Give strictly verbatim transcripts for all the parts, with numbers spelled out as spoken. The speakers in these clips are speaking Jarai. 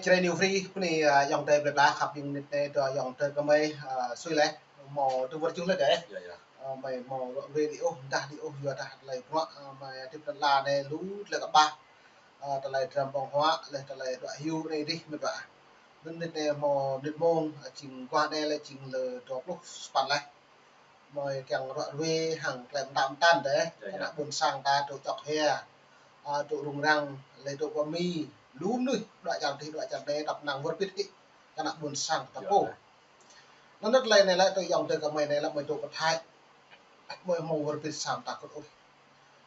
Jrai New Free, bơni, a, ayŏng adơi plơi pla khăp ƀing nit anai, dua ayŏng adơi gơmơi, a, sui leh, hmâo tơwơ̆t čuh leh dêh. Yơh, yơh. A, mơi hmâo ră ruai đĭ ôh, mơdah đĭ ôh, yua dah tơlơi bruă, a, mơi hơdip lŏn ala anai lu tơlơi kơƀah. A, tơlơi dram ƀơ̆ng huă, leh tơlơi đuaĭ hyu anai dih mơi ƀă. Anŭn nit anai hmâo nit mông, a, jing guah anai lĕ jing lơ dua pluh sapăn leh. Mơi kiăng ră ruai hăng tơlơi mơtam mơtam dêh, yơh, yơh, kơ ană ƀôn sang ta dŏ čŏk hia, a, dŏ rŭng răng, lĕ dŏ pơmĭn, lu mơnuih, đuaĭ čar dih, đuaĭ čar anai, tăp năng wơr bĭt hĭ, kơ ană ƀôn sang ta pô. Yơh, yơh. Anŭn tơlơi anai lĕ, tui ayŏng adơi gơmơi anai lĕ, mơi dŏ pơthai, mơi hmâo wơr bĭt sang ta kơt ôh.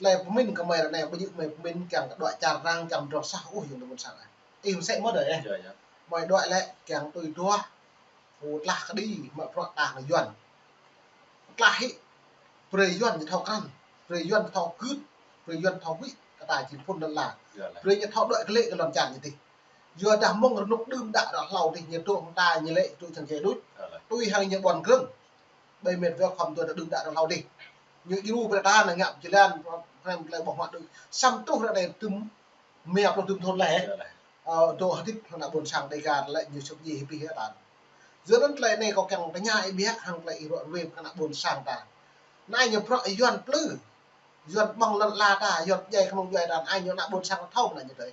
Tơlơi pơmĭn gơmơi ră anai, ƀu djơ̆ mơi pơmĭn kiăng kơ đuaĭ čar arăng, kiăng pơdrŏng sah ôh, ayŏng adơi ƀôn sang ah. Ih mơsĕ mơ̆ dêh, yơh. Yơh, yơh. Mơi đuaĭ lĕ, kiăng tui duah, pơklaih kơđi, mă bruă ta hăng Yuan. Pơklaih hĭ, brơi Yuan ñu thâo krăn, brơi Yuan ñu thâo gưt, brơi Yuan thâo huĭ, kơ ta jing phŭn lŏn ala. Yơh lah. Brơi ñu thâo đuaĭ kơ lĕ kơ lŏn čar ñu dih. Yua dah mơ̆ng rơnŭk đưm đă ră hlâo dih, ñu dŏ hăng ta, ñu lĕ dŏ čang čê đuč. Yơh lah. Tui hăng ñu ƀôn krơ̆ng. Ƀơi met wa khŏm dua đưm đă ră hlâo dih. Ñu djru brơi ta năng ngă jơlan, krem tơlơi ƀơ̆ng huă đuč. Samơ̆ truh ră anai tơm mia pluh tơm thŭn leh. Yơh lah. Ơ, dŏ hơdip hăng ană ƀôn sang Dêga lĕ ñu sŭk djai hơbĭ hơtan. Yua anŭn tơlơi anai kâo kiăng tơña ih biă hăng tơlơi ih ră ruai kơ ană ƀôn sang ta. Anai ñu bruă Yuan plư. Yuan ƀơ̆ng lŏn ala ta, Yuan djai kơnung djuai ta, anai ñu ană ƀôn sang ta thâo anai ñu tơi.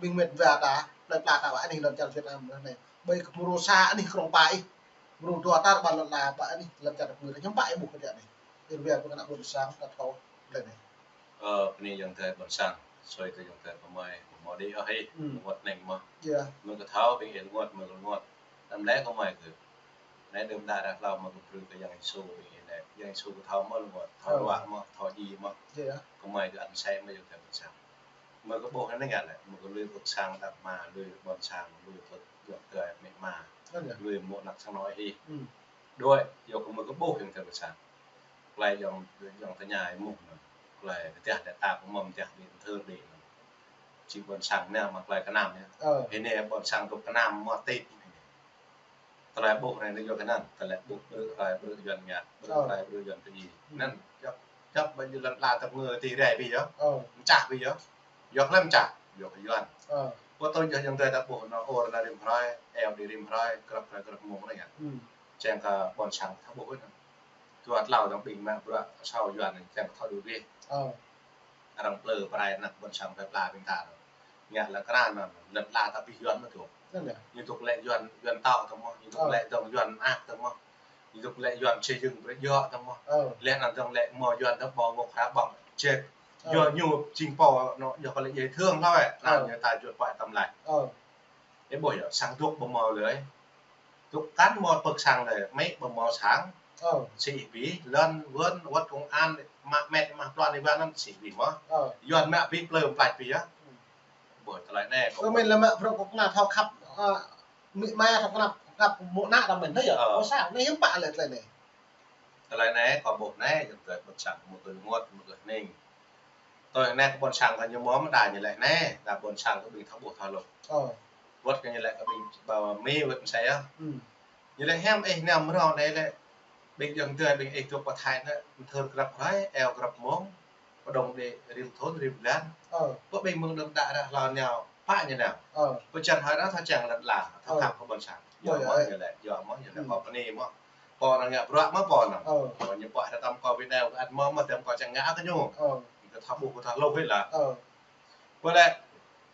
Ƀing met wa ta, plơi pla ta ƀă anih lŏn čar Việt Nam anai. Ƀơi kơ mrô sa anih krong pa ih. Mrô dua tar ƀar lŏn ala ƀă anih lŏn čar ta pơngư ta hiư̆m pă ih ƀuh kơ tơlơi anai. Ih ruai kơ ană ƀôn sang ta thâo tơlơi anai. Ơ, bơni ayŏng adơi ƀôn sang, sui kơ ayŏng adơi gơmơi, hmâo đĭ ôh hĭ, hmm, rơngot hning mơ̆. Yơh. Mơi kơ thâo, ƀing ih rơngot, mơi kơ rơngot. Anăm lĕ gơmơi kơ. Anai đưm đă ră hlâo mơi kơ brơi kơ Yang Yêsu ƀing ih anai. Yang Yêsu kơ thâo mơ̆ rơngot, thâo, ơ, đuaĭ mơ̆, thâo djai mơ̆. Yơh. Gơmơi kơ ăn sĕ mơi ayŏng adơi ƀôn sang. Mơi kơ ƀuh anai ngă lĕ, mơi kơ lui ƀuh sang đah mơ̆, lui ƀôn sang, lui ƀuh ayŏng adơi amĭ ama. Ơ, yơh. Lui mơ̆ ană sang anô̆ hĭ. Hmm. Đuaĭ, yua kơ mơi kơ ƀuh ayŏng adơi ƀôn sang. Tơlơi ayŏng, ayŏng tơña ih mơ̆n anŭn. Tơlơi tơdah đe ta pơmơ̆n tơdah đĭ thơ đĭ anŭn. Či ƀôn sang anai mă tơlơi kơnam yơh. Ơ. Hĭ anai ƀôn sang dŏ kơnam mơ̆ tĭp. Tơlơi ƀuh anai ñu yua kơ anŭn. Tơlơi ƀuh brơi rai brơi Yuan ngă. Brơi, ơ, rai brơi Yuan tơñi. Hmm. Anŭn, čŏk, čŏk ƀơi lŏn ala ta pơngư tĭ rai ƀiă yơh. Ơ. Mơčah ƀiă yơh. Yua kơ lăm mơčah. Yua kơ Yuan. Ơ. Pô tui yơh ayŏng adơi ta ƀuh anŭn ôr anŭn rĭm hrơi, eo đĭ rĭm hrơi, krăp hrơi krăp mông anai ngă. Hmm. Čang kơ ƀôn sang ta ƀuh anŭn. Dua tlâo dơ̆ng ƀing mă bruă asâo Yuan čang thâo đu dih. Ơ. Arăng plư pơrai ană ƀôn sang plơi pla ƀing ta. Ngă lĕ krăn anŭn, lŏn ala ta abih Yuan mơ̆ dŏ. Anŭn yơh. Ñu dŏ lĕ Yuan, Yuan tŏ tơ̆ mơ̆, ñu dŏ, ơ, lĕ dơ̆ng Yuan mơak tơ̆ mơ̆. Ñu dŏ lĕ Yuan xây dựng brơi djơ̆ tơ̆ mơ̆. Ơ. Lĕ anŭn dơ̆ng lĕ mơ̆ Yuan tơ̆ ƀơ̆ng ngŏ hră ƀơ̆ng čĕp. Ơ. Yua ñu jing pô anŭn, yua kơ lĕ djai thương hlâo ĕ, anŭn, ơ, ñu ta juăt pơai tơm laih. Ơ. Ih ƀuh yơh, sang dŏ ƀu hmâo lơi. Dŏ kăn hmâo pơ̆k sang lơi, mĕ ƀu hmâo sang. Ơ. Sĭ ih ƀuh, lŏn, wơ̆n, wơ̆t công an, mă met, mă plŏn ih ƀuh anŭn sĭ ih ƀuh mơ̆. Ơ. Yuan mă ƀuh plơi mă plač ƀuh yơh. Ƀuh tơlơi anai kơ, ơ, mĭn lĕ mă bruă kơ kơnăl thâo khăp, ơ, amĭ ama thâo khăp, khăp mơ̆ ană ta mĭn thâo yơh. Ơ. Ơ sa, anai hiư̆m pă lĕ tơlơi anai. Tơlơi anai kơ ƀuh anai, ayŏng adơi ƀôn sang mơ̆ kơ rơngot, mơ̆ kơ hning. Tui anai kơ ƀôn sang kơ ñu mơ̆ mơ̆ đa ñu lĕ anai, đa ƀôn sang kơ ƀing thâo ƀuh thâo hluh. Ơ. Wơ̆t kơ ñu lĕ kơ ƀing ƀa Mi wơ̆t mơsĕ yơh. Hmm. Ñu lĕ hiam ih nao mrâo anai lĕ, ƀing ayŏng adơi ƀing ih dŏ pơ Thái anai, mơthơr krăp hrơi, eo krăp mông, pơdŏng đĭ rĭm thŭn, rĭm blan. Ơ. Pơ ƀing mơ̆ng đưm đă ră hlâo nao, pă ñu nao. Ơ. Pơ čan hơi anŭn thâo čang lŏn ala, thâo, ơ, khăp kơ ƀôn sang. Ơ, yơh, yơh, mơ̆, yơh, ñu lĕ, yơh, mơ̆, ñu lĕ, hmm, kơ pơ anai mơ̆. Pô arăng ngă bruă mơ̆ pô anŭn. Ơ. Pô ñu pơhiăp tơm kơ Việt Nam kơ ăt mơ̆ mơ̆ tơm kơ čang ngă kơ ñu. Ơ. Kơ thâo ƀuh kơ thâo hluh hĭ lah. Ơ. Pô lĕ,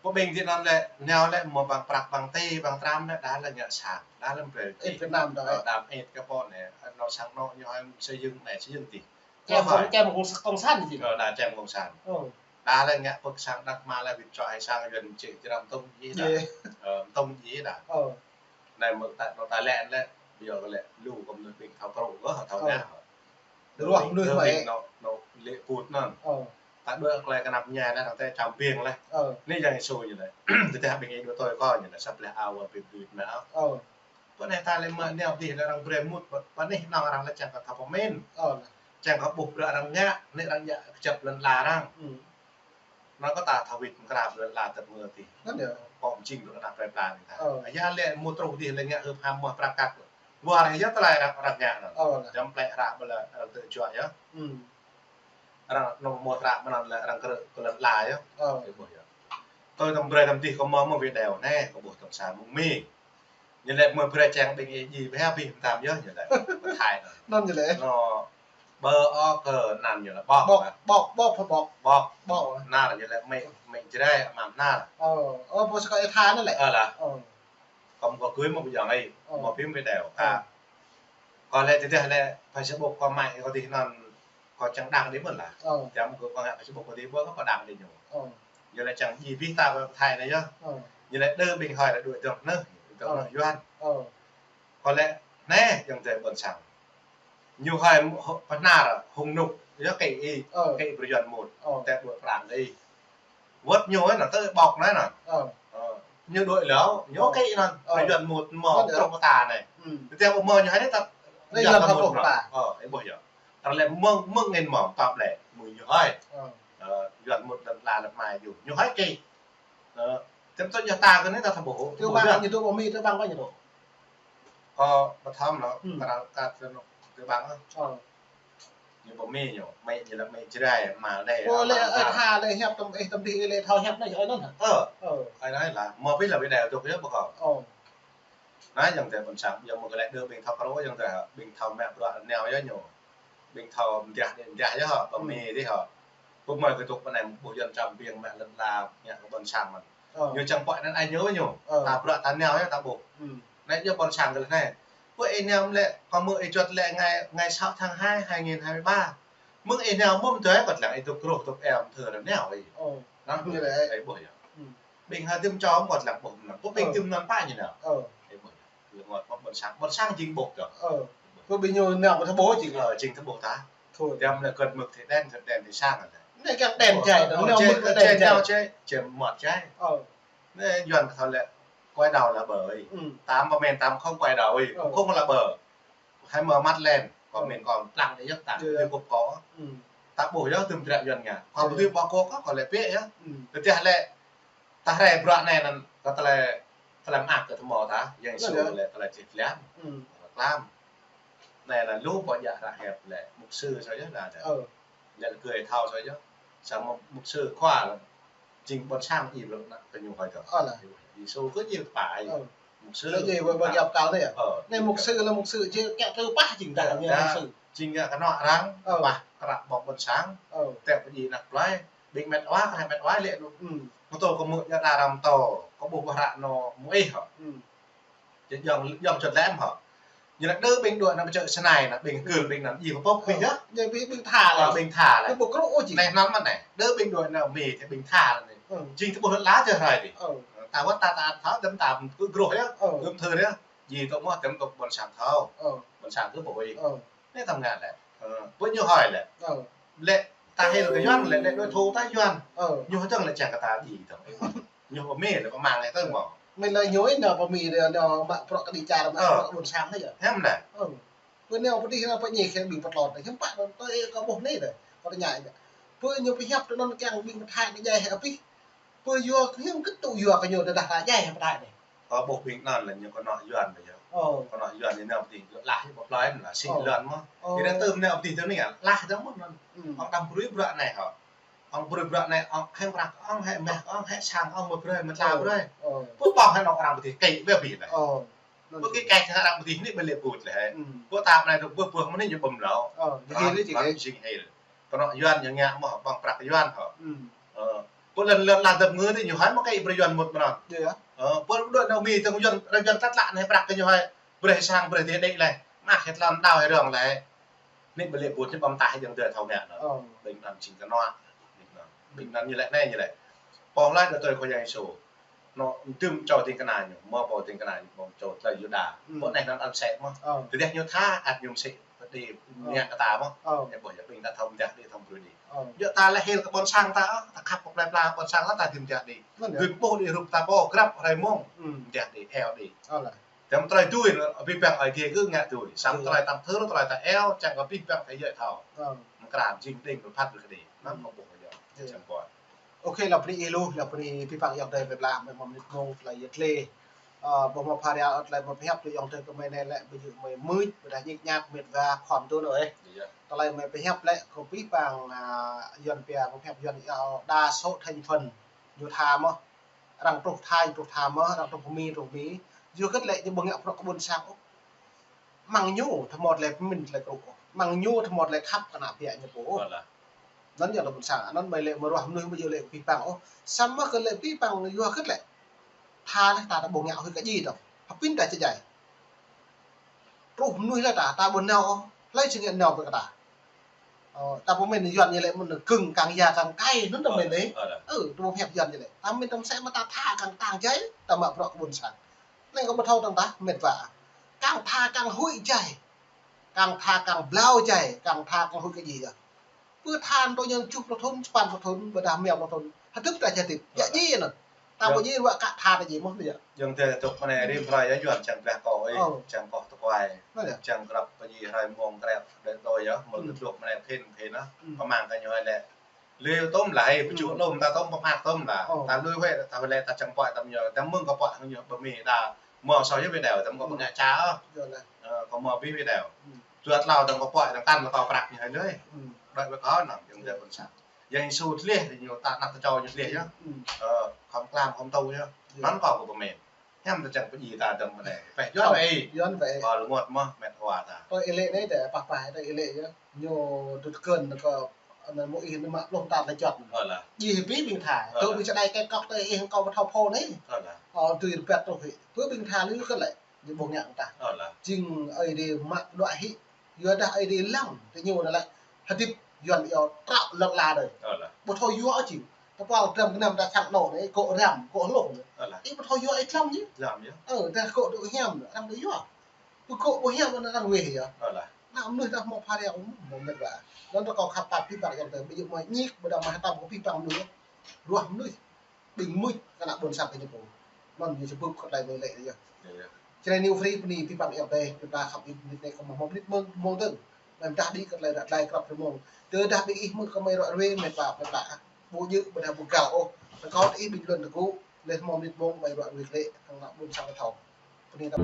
pô ƀing Việt Nam lĕ, nao lĕ mơ̆ ƀăng prăk, ƀăng tê, ƀăng tram lĕ, đa lĕ ngă sang, đa lĕ brơi. Ơ, Việt Nam đa. Ơ, đa ĕt kơ pô anai, anŭn sang anô̆ ñu hăng xây dựng anai, xây dựng dih. Čem, hơi, kông, čem kông, kông sản dih. Ơ, đa čem kông sản. Ơ. Đa lĕ ngă pơ̆k sang đah mơ̆ lĕ wĭt čŏ hai sang Yuan čĕ jơram tông dih đa. Yơh. Ơ, tông dih đa. Ơ. Anai mơ̆ ta, anŭn ta lĕ lĕ, ƀiă kơ lĕ, lu kơ mơnuih ƀing thâo krŭ kơ, thâo, ơ, ngă. Ruah mơnuih mơ̆ ƀing ĕ. Anŭn, anŭn lĕ put anŭn. Ơ. Ta đuaĭ tơlơi kơnăp ñai anai, arăng tơ čăm ƀing lĕ. Ơ. Anai Yang Yêsu ñu lĕ. Tơdah ƀing ih đuaĭ tui kâo ñu lĕ, sa pleh ao wơr bĭt bĭt mă. Ơ. Pơ anai ta lĕ mơ̆ nao dih lĕ arăng brơi mŭt, pơ, pơ anih anŭn arăng lĕ čang kơ thâo pơmĭn. Ơ. Čang kơ ƀuh bruă arăng ngă, anai arăng ngă kơjăp lŏn ala arăng. Hmm. Anŭn kơ ta thâo wĭt mơ̆ng krăp lŏn ala tơ̆ mơ̆ dih. Anŭn yơh. Pô mơjing dŏ kơ ană plơi pla ƀing ta. Ơ. Yua lĕ mŭt truh dih lĕ ngă hưp ham mơ̆ prăk kăk. Wơr yơh tơlơi arăng, arăng ngă anŭn. Ơ. Čăm plĕ hră ƀơi lĕ arăng tơčuă yơh. Hmm. Arăng anŭn mŭt hră mơ̆n anŭn lĕ arăng krư̆ kơ lŏn ala yơh. Ơ. Ih ƀuh yơh. Ơ, tơm brơi tơm dih kâo mơ̆ mơ̆ video anai, kâo ƀuh tơm sa mơ̆ng Mi. Ñu lĕ mơ̆ brơi čang ƀing ih djai ƀiă ƀiă tam yơh, ñu lĕ. Pơthai anŭn. Anŭn ñu lĕ. Anŭn, ƀơ ôk kơ anăn ñu lĕ ƀŏk. Ƀŏk, ƀŏk, ƀŏk, ƀŏk. Ƀŏk. Ƀŏk. Nar ñu lĕ mĕ, mĕ Jrai, amăng nar. Ơ, ơ, ƀu sa kơ ih tha anŭn lĕ. Ơ lah. Ơ. Kâo mơ̆ kơ gui mơ̆ pơjing ai, ơ, mơ̆ phim video. Ơ. Kâo lĕ tơdah lĕ Facebook kâo mă kơ dih anŭn, kâo čang đăng đĭ mơ̆n lah. Ơ. Jăm kơ kâo ngă Facebook kơ dih ƀuh kâo đăng đĭ ñu. Ơ. Ñu lĕ čang djai ƀiă ta pơthai anai yơh. Ơ. Ñu lĕ đơ ƀing hơi lĕ đuaĭ dŏ anŭn, dŏ anŭn Yuan. Ơ. Kâo lĕ anai, ayŏng adơi ƀôn sang. Ñu hơi pơnar hung nuk, yơh kơ ih, ơ, kơ ih brơi Yuan mŭt, ơ, tĕ đuaĭ prang kơ ih. Wơ̆t ñu anŭn, tơ ƀŏk anŭn. Ơ. Ơ. Ñu đuaĭ lĕ, ñu, ơ, kơ ih anŭn, ơ, brơi Yuan mŭt mơ̆, anŭn yơh, truh pơ ta anai. Ư. Tơdah ƀu mơ̆ ñu hơi anai ta, anai Yuan ta mŭt truh pơ ta. Ơ, ih ƀuh yơh. Tơdah lĕ mơ̆ng, mơ̆ng ngăn mơ̆, tơl lĕ, mơ̆ng ñu hơi. Ơ. Ơ, Yuan mŭt lŏn ala lĕ mai yơh. Ñu hơi kơ ih. Ơ, tơm tơ yơh ta kơ anai ta thâo ƀuh. Tơ ƀăng ñu tŭ ƀu Mi, tơ ƀăng ƀu ñu tŭ. Kâo pơthâo lĕ, ư, kơ ră kơ tơ ƀăng. Ơ. Ñu ƀu Mi ñu, mĕ ñu lĕ mĕ Jrai, mă lĕ, ơ, lĕ, mă ih tha lĕ hiăp tơm, ih tơm dih lĕ thâo hiăp anai, ơ, anŭn hă? Ơ. Ơ. Ai anai lah, mơ̆ ƀiă lĕ video dŏ yơh ƀu kâo. Ơ. Anai ayŏng adơi ƀôn sang, yua mơ̆ kơ lĕ đơ ƀing thâo krô ayŏng adơi, ƀing thâo mă bruă nao yơh ñu. Ƀing thâo mơdah đĭ mơdah yơh hă, ƀu Mi đĭ hă. Ƀu mơ̆ kơ tŭk pơ anai ƀuh Yuan čăm ƀing mă lŏn ala ngă kơ ƀôn sang mơ̆n. Ơ. Ñu čang pơhiăp anŭn ai ñu ñu. Ơ. Ta bruă ta nao yơh ta ƀuh. Ư. Anai yơh ƀôn sang kơ lĕ anai. Pơ ih nao lĕ, kâo mơ̆ ih juăt lĕ ngày, ngày sáu tháng hai, hai nghìn hai mươi ba. Mơ̆ng ih nao mơ̆ tui kơ lăng ih tŭk kruh tŭk eo mơ̆ thơ ră nao ih. Ơ. Anŭn ñu lĕ. Ih ƀuh yơh. Ư. Ƀing hơi tơm čô mơ̆ lăng ƀuh mơ̆n. Pơ ƀing, ơ, tơm anŭn pă ñu nao. Ơ. Ih ƀuh yơh. Lĕ mơ̆ ƀôn sang, ƀôn sang jing ƀuh yơh. Ơ. Pơ ƀing ñu nao ƀu thâo ƀuh jing. Ơ, jing thâo ƀuh ta. Thôi. Jăm lĕ kơt mơ̆ thĕ đen, kơt đen thĕ sang lĕ. Anai kiăng đen jai, ơ, anŭn mơ̆ kơt đen jai. Đen jai, čem mơ̆ jai. Ơ. Anai Yuan thâo lĕ quay đầu là bờ ih. Ư. Tám pơmĭn tám không quay đầu ih. Ơ. Không là bờ. Hơi mơ̆ măt len, kâo, ơ, pơmĭn kâo plăng đĭ yơh ta, ơ, ih ƀuh kâo. Ư. Ta ƀuh yơh tơm dră Yuan ngă. Kâo, ơ, ƀu dưi ƀuh kâo, kâo lĕ pĕ yơh. Ư. Tơdah lĕ, ta rai bruă anai anŭn, kâo tơlơi, tơlơi mă kơ tơmô ta, yang, ơ, su lĕ, tơlơi čih lăm. Ư. Lăm. Anai lĕ lu pô djă ră hiăp lĕ, mục sư soh yơh đa đa. Ơ. Lĕ gơ̆ thâo soh yơh. Samơ̆ mục sư khua lĕ. Jing ƀôn sang ih lĕ anŭn kơ ñu hơi tơ. Ơ lah. Yêsu kơ jing pă ih. Ơ. Mục sư. Lĕ jing ƀơi, ƀơi yap kal anai yơh. Ơ. Anai mục sư lĕ mục sư jing kiăng tơ pah jing ta, ơ, anai mục sư. Jing ngă kơnŏ arăng, ơ, pah krăp ƀơ̆ng ƀôn sang. Ơ. Tĕ pơjing anăk plơi. Ƀing met wa, kreh met wa lĕ anŭn. Ư. Mơtô kơ mơ̆ jă đa arăng mơtô. Kơ ƀuh ƀuh ră anŭn mơ̆ ih hă. Ư. Jing, jing čut lĕ mơ̆ hă. Ñu lĕ đơ ƀing đuaĭ anŭn pơčơ̆ snai anŭn, ƀing kơ, ƀing anŭn, jing pơpŏk ƀing yơh. Ơ, jing ƀing, ƀing tha lĕ. Ơ, ƀing tha lĕ. Ƀu krô ôh jing. Anai anŭn mơ̆n anai. Đơ ƀing đuaĭ anŭn Mi, tĕ ƀing tha lĕ anai. Ơ. Jing tơ ƀuh lĕ čơ hrơi dih. Ơ. Ta wơ̆t ta, ta thâo, tơm ta kơ groh yơh. Ơ. Tơm thơ yơh. Jing tơ mơ̆ tơm tơ ƀôn sang thâo. Ơ. Ƀôn sang kơ ƀu ih. Ơ. Anai tơm ngă lĕ. Ơ, ƀu ñu hơi lĕ. Ơ. Lĕ ta hil kơ Yuan lĕ, lĕ đối thủ ta Yuan. Ơ. Ñu hơdơ̆ng lĕ čang kơ ta djai tơ. Ñu pơ Mi lĕ pơmang lĕ tơ mơ̆. Mĭn lĕ ñu ih nao pơ Mi lĕ nao mă bruă kơ đĭ čar mă, ơ, bruă ƀôn sang anai yơh. Hiam lĕ. Ơ. Pơ nao pơ dih nao pơ ñe kơ ƀing pơtlot anai. Hiư̆m pă anŭn tơ ih kâo ƀuh anai lĕ. Kâo tơña ih. Pơ ñu pơhiăp tơ anŭn kiăng ƀing pơthai anai djai hĕ abih. Pơ yua kơ hiư̆m kơ tŭ yua kơ ñu tơdah ta djai hĕ pơthai anai. Kâo ƀuh ƀing anŭn lĕ ñu kơnŏ Yuan ƀu yơh. Ơ. Kơnŏ Yuan ñu nao pơ dih, ñu lah ñu ƀu plơi mơ̆n lah, sĭ, ơ, lŏn mơ̆n. Ơ. Ñu đang tơm nao pơ dih tơ anai, lah dơ̆ng mơ̆n anŭn. Ư. Ŏng đăm brơi bruă anai hă. Ŏng brơi bruă anai, ŏng hĕ prăk, ŏng hĕ meh, ŏng hĕ sang, ŏng mơ̆ brơi, mơ̆ tla, ơ, brơi. Ơ. Pơ ƀơ̆ng hĕ anŏ arăng pơ dih kĕ ƀiă ƀiă lĕ. Ơ. Pơ kĕ kĕ hĕ arăng pơ dih anai ƀu lĕ put lĕ. Ư. Pơ ta anai tơ pơ pơ mơ̆n anai ñu ƀơ̆ng lŏ. Ơ, jing hil, jing hil. Kơnŏ Yuan ñu ngă mơ̆ ƀơ̆ng prăk Yuan hă. Ư. Ơ, pơ lŏn lŏn lah dăp ngơ tơ ñu hơi mơ̆ kĕ brơi Yuan mŭt mơnơ̆ng. Yơh. Ơ, pơ đuaĭ anŭn Mi tơ Yuan, Yuan tơtlă anai prăk kơ ñu hơi brơi sang brơi dih đĕ lĕ. Mă kĕ lŏn đao hơi rŏng lĕ. Anai ƀu lĕ put ñu ƀơ̆ng tah ayŏng adơi thâo ngă anŭn. Ơ. Ƀing anŭn jing kơnŏ. Ƀing anŭn. Ƀing anŭn ñu lĕ anai ñu lĕ. Pô laĭ đa tui Khua Yang Yêsu. Anŏ tơm čô ding kơna ñu, mơ̆ pô ding kơna ñu, mơ̆ čô tơlơi Yuđa. Ư. Pô anai anŭn ăn sĕ mơ̆. Ơ. Tơdah ñu tha, ăt ñu mơsĕ pơđĭ, ơ, ngă kơ ta mơ̆. Ơ. Ơ, ƀuh yơh, ƀing ta thâo mơdah đĭ, thâo brơi đĭ. Ơ. Yua ta lĕ hil kơ ƀôn sang ta, ta khăp kơ plơi pla ƀôn sang ta, ta dưi mơdah đĭ. Mơ̆n yơh. Dưi ƀuh đĭ rup ta pô, grăp hrơi mông. Ư. Mơdah đĭ, eo đĭ. Ơ lah. Tơm tơlơi tui, abih bang ai tiê kơ ngă tui. Samơ̆, ơ, tơlơi tam thơ, tơlơi ta eo, čang kơ abih bang ta djai thâo. Ơ. Mơ̆ng krăn jing đing pơphat kơ đĭ. Anŭn, ư, mơ̆ ƀuh yơh. Ơ. Čang pơ̆t. Ôkê, lăp anai ih lu, lăp anai abih bang ayŏng adơi plơi pla, mơ̆ mơnit mông tơlơi yet lĕ. Ơ, ƀu mă phara tơlơi mơ̆ pơhiăp tui ayŏng adơi kơ mơi anai lĕ, ƀu djơ̆ mơi mưč, ƀu dah ñik ñak, mĕt wa khŏm tui anŭn ih. Yơh. Tơlơi mơi pơhiăp lĕ, kơ abih bang, a, Yuan pia, mơi pơhiăp Yuan yua đa số thành phần, ñu tha mơ̆. Arăng truh Thái, truh Thái mơ̆, arăng truh Mi, truh Mi. Yua hơget lĕ ñu ƀu ngă bruă kơ ƀôn sang ôh. Mơ̆ng ñu tơmŏt lĕ pơmĭn lĕ kru ôh. Mơ̆ng ñu tơmŏt lĕ khăp kơ ană ƀiă ñu pô ôh. Anŭn yơh lĕ ƀôn sang, anŭn mơ̆ lĕ mơruah mơnuih ƀu djơ̆ lĕ pĭ păng ôh. Samơ̆ kơ lĕ pĭ păng yua hơget lĕ. Tha lĕ ta, ta ƀu ngă huĭ kơ djai dong. Hơpĭn ta či djai. Truh mơnuih lĕ ta, ta ƀu nao ôh. Hlơi či ngă nao brơi kơ ta. Ơ, ta pơmĭn Yuan ñu lĕ mơ̆n kơ̆ng kang ya kang kai, anŭn ta pơmĭn dih. Ơ, ta pơhiăp Yuan ñu lĕ. Ta pơmĭn ta mơsĕ mơ̆ ta tha kang tang djai, ta mă bruă kơ ƀôn sang. Anai kâo ƀu thâo tơ̆ng tah, met wa. Kang tha kang huĭ djai. Kang tha kang blâo djai, kang tha kang huĭ kơ djai yơh. Pơ tha tơ ñu tơjuh pluh thŭn, sapăn pluh thŭn, ƀôdah rơma pluh thŭn. Hơdip ta či hơdip. Yă djai anŭn. Ta ƀu djai ruă kơ tha ta djai mơ̆n yơh. Yơ̆ng tơl tŭk mơ̆n anai rĭm hrơi yơh Yuan čang pleh kâo ih, čang koh tơkuai. Čang krăp pơji hrơi mông krep đơi đôi yơh, mơ̆ tơl tŭk mơ̆n anai khin khin yơh. Pơmang kơ ñu hơi lĕ. Lui tôm lah, ih pơčuh lŏm ta tôm pơphat tôm lah. Ta lui huĭ ta huĭ lĕ ta čang pơhiăp tơm ñu, tơm mơ̆ng kơ pơhiăp ñu ƀu mĭn ta mơ̆ sô yơh video, tơm kơ pơngă ča. Ơ, kơ mơ̆ ƀing video. Dua tlâo tơm kơ pơhiăp tơm tăn kơ tơl prăk ñu hơi lui. Đuaĭ ƀơi kơ anŭn, yơ̆ng tơl ƀôn sang. Yơ̆ng Yêsu tleh ñu ta năk tơčô ñu tleh yơh. Ơ, khŏm klam khŏm tŭ yơh. Anŭn kâo kơ pơmĭn. Hiam ta čang pơji ta dơ̆ng mơ̆n anai. Pĕ Yuan wơ̆t. Yuan wơ̆t. Kâo lơngot mơ̆ met wa ta. Tui ih lĕ anai tơ pah pah tui ih lĕ yơh. Ñu tŭ tơkơn kơ anŭn mơ̆ ih nao mă pluh ta lĕ čot. Ơ lah. Djai hĭ pĭ ƀing tha. Ơ lah. Tơ ƀing čơđai kĕ kŏk tơ ih kâo ƀu thâo phô anai. Ơ lah. Ơ, tui rơbat truh hĭ. Pơ ƀing tha lui kơ lĕ. Ñu ƀu ngă ta. Ơ lah. Jing Ơi Adai mă đuaĭ hĭ. Yua dah Ơi Adai lăng, tơ ñu anŭn lĕ hơdip Yuan iâu trăo lŏn ala đơi. Ơ lah. Ƀu thâo yua ôh jing. Tơpă dram gơnam ta khăn nô anai, gŏ răm, gŏ hlŏng. Ơ lah. Ih ƀu thâo yua ih tlăm ñu. Tlăm ñu. Ơ, dah gŏ dŏ hiam, răm dŏ yua. Ƀu gŏ ƀu hiam anŭn arăng weh yơh. Ơ lah. Ană mơnuih dah mơ̆ pha rơyâo mơ̆ met wa. Anŭn ta kâo khăp pap pĭ păng yơ̆ng tơ, ƀu djơ̆ mơ̆ ñik, ƀu djơ̆ mơ̆ hơtăm kơ pĭ păng mơnuih. Ruah mơnuih. Ƀing mưč kơ ană ƀôn sang kơ ñu pô. Anŭn ñu či bưp kơ tơlơi mơ̆ lĕ yơh. Yơh, yơh. Čơrơnai New Free pơni pĭ păng yơ̆ng tơ, pĭ păng khăp ih mơnit anai kâo mơ̆ hmâo mơnit mơ̆ng, mơ̆ng dơ̆ng. Mơ̆ mơdah đĭ kơ tơlơi ră tơlơi krăp rơmông. Tơ dah ƀing ih mưč kơ mơi ruă ruê, met wa, met wa. Ƀu djơ̆, ƀu dah ƀu găl ôh. Tơ kâo tơ ih ƀing lŏn tơgŭ, leh hmâo mơnit mơ̆ng mơi ruă ruê kơ lĕ, hăng ană ƀôn sang kơ thâo. Pơni tơ